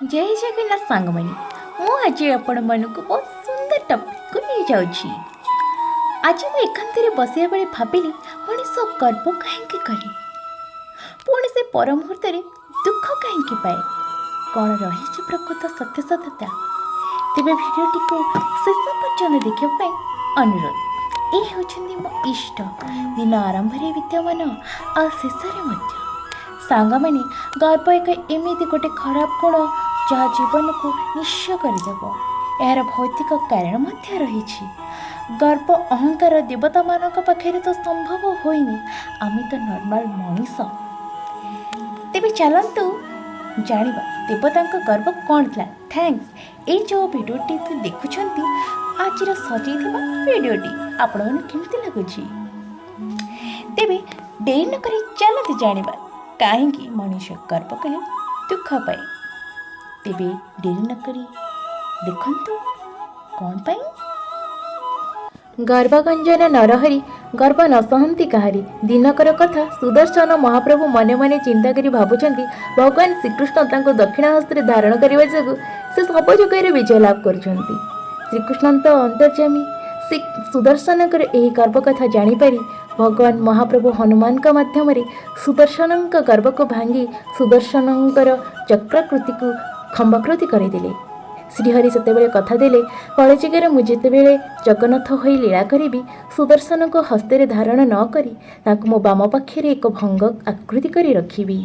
ଜୟ ଜଗନ୍ନାଥ ସାଙ୍ଗମାନେ, ମୁଁ ଆଜି ଆପଣମାନଙ୍କୁ ବହୁତ ସୁନ୍ଦର ଟପିକକୁ ନେଇଯାଉଛି। ଆଜି ମୁଁ ଏକାନ୍ତରେ ବସିବା ବେଳେ ଭାବିଲି, ମଣିଷ ଗର୍ବ କାହିଁକି କରେ? ପୁଣି ସେ ପର ମୁହୂର୍ତ୍ତରେ ଦୁଃଖ କାହିଁକି ପାଏ? କ'ଣ ରହିଛି ପ୍ରକୃତ ସତ୍ୟସତ୍ୟତା? ତେବେ ଭିଡ଼ିଓଟିକୁ ଶେଷ ପର୍ଯ୍ୟନ୍ତ ଦେଖିବା ପାଇଁ ଅନୁରୋଧ। ଏ ହେଉଛନ୍ତି ମୋ ଇଷ୍ଟ, ଦିନ ଆରମ୍ଭରେ ବିଦ୍ୟମାନ ଆଉ ଶେଷରେ ମଧ୍ୟ। ସାଙ୍ଗମାନେ, ଗର୍ବ ଏକ ଏମିତି ଗୋଟେ ଖରାପ ଗୁଣ ଯାହା ଜୀବନକୁ ନିଃସ୍ୱ କରିଦେବ। ଏହାର ଭୌତିକ କାରଣ ମଧ୍ୟ ରହିଛି। ଗର୍ବ ଅହଙ୍କାର ଦେବତାମାନଙ୍କ ପାଖରେ ତ ସମ୍ଭବ ହୋଇନି, ଆମେ ତ ନର୍ମାଲ ମଣିଷ। ତେବେ ଚାଲନ୍ତୁ ଜାଣିବା ଦେବତାଙ୍କ ଗର୍ବ କ'ଣ ଥିଲା। Thanks. ଏଇ ଯେଉଁ ଭିଡ଼ିଓଟି ଦେଖୁଛନ୍ତି, ଆଜିର ସଜେଇଥିବା ଭିଡ଼ିଓଟି ଆପଣମାନଙ୍କୁ କେମିତି ଲାଗୁଛି? ତେବେ ଡେରି ନକରି ଚାଲନ୍ତୁ ଜାଣିବା କାହିଁକି ମଣିଷ ଗର୍ବ କଲେ ଦୁଃଖ ପାଏ। ତେବେ ଡେରି ନକରି ଦେଖନ୍ତୁ କ'ଣ ପାଇଁ। ଗର୍ବଗଞ୍ଜନ ନରହରି, ଗର୍ବ ନ ସହନ୍ତି କାହାରି। ଦିନକର କଥା, ସୁଦର୍ଶନ ମହାପ୍ରଭୁ ମନେ ମନେ ଚିନ୍ତା କରି ଭାବୁଛନ୍ତି, ଭଗବାନ ଶ୍ରୀକୃଷ୍ଣ ତାଙ୍କୁ ଦକ୍ଷିଣ ହସ୍ତରେ ଧାରଣ କରିବା ଯୋଗୁଁ ସେ ସବୁ ଯୁଗରେ ବିଜୟ ଲାଭ କରୁଛନ୍ତି। ଶ୍ରୀକୃଷ୍ଣ ତ ଅନ୍ତର୍ଯାମୀ। ଶ୍ରୀ ସୁଦର୍ଶନଙ୍କର ଏହି ଗର୍ବ କଥା ଜାଣିପାରି ଭଗବାନ ମହାପ୍ରଭୁ ହନୁମାନଙ୍କ ମାଧ୍ୟମରେ ସୁଦର୍ଶନଙ୍କ ଗର୍ବକୁ ଭାଙ୍ଗି ସୁଦର୍ଶନଙ୍କର ଚକ୍ରାକୃତିକୁ ଖମ୍ବାକୃତି କରିଦେଲେ। ଶ୍ରୀହରି ସେତେବେଳେ କଥା ଦେଲେ, କଳିଯୁଗରେ ମୁଁ ଯେତେବେଳେ ଜଗନ୍ନାଥ ହୋଇ ଲୀଳା କରିବି, ସୁଦର୍ଶନଙ୍କୁ ହସ୍ତରେ ଧାରଣ ନ କରି ତାଙ୍କୁ ମୋ ବାମ ପାଖରେ ଏକ ଭଙ୍ଗ ଆକୃତି କରି ରଖିବି।